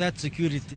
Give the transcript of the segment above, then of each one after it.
That security.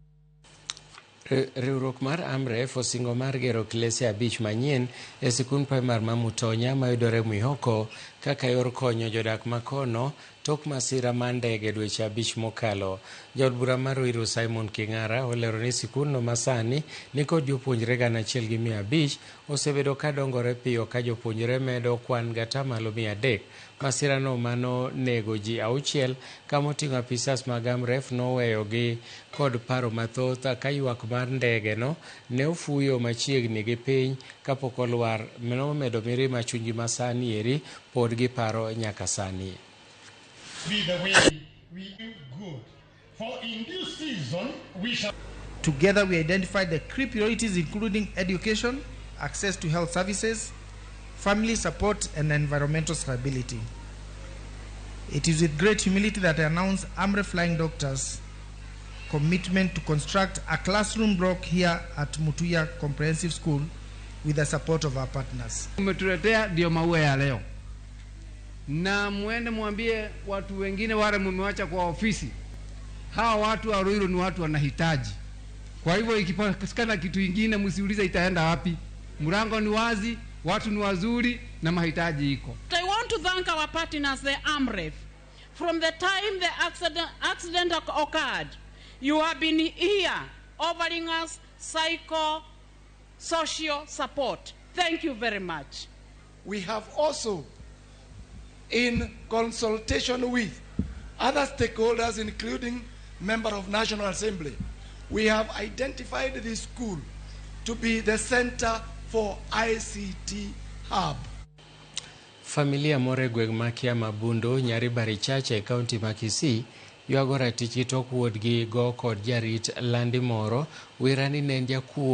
Riwruok mar Amref osingo mar gero klese 5 manyien e sikund primar ma Mutonya mayudore Mwihoko kaka yor konyo jodak makono tok masira mar ndege dweche 5 mokalo. Jaod bura mar Ruiru Simon King'ara olero ni sikundno masani nikod jopuonjre 1500 osebedo ka dongore piyo ka jopuonjre medo kwan gatamalo 300. Masirano mano nego ji 6 kamoting'o apisas mag Amref noweyogi kod paro mathoth ka ywak mar ndege no ne ofuyo machiegni gi piny kapok olwar nomedo mirima chunygi masani eri pod giparo nyaka sani. Be the way we do good. For in due season we shall. Together we identified the key priorities including education, access to health services, family support and environmental stability. It is with great humility that I announce Amref Flying Doctors' commitment to construct a classroom block here at Mutuya Comprehensive School with the support of our partners. Umetuletea ndio maua ya leo, na muende mwambie watu wengine wale mumewacha kwa ofisi, hawa watu wa Ruiru ni watu wanahitaji. Kwa hivyo ikipatikana kitu ingine msiulize itaenda wapi. Mlango ni wazi, watu ni wazuri na mahitaji iko. I want to thank our partners, the Amref. From the time the accident occurred, you have been here offering us psycho-social support. Thank you very much. We have also, in consultation with other stakeholders, including member of National Assembly, we have identified this school to be the center for ICT hub. Familia moro e gweng' ma Kiamabundo, Nyaribari Chache e kaunti ma Kisii ywago ratichgi tok wuodgi go kod jarit landi moro wira ni ne en jakuo.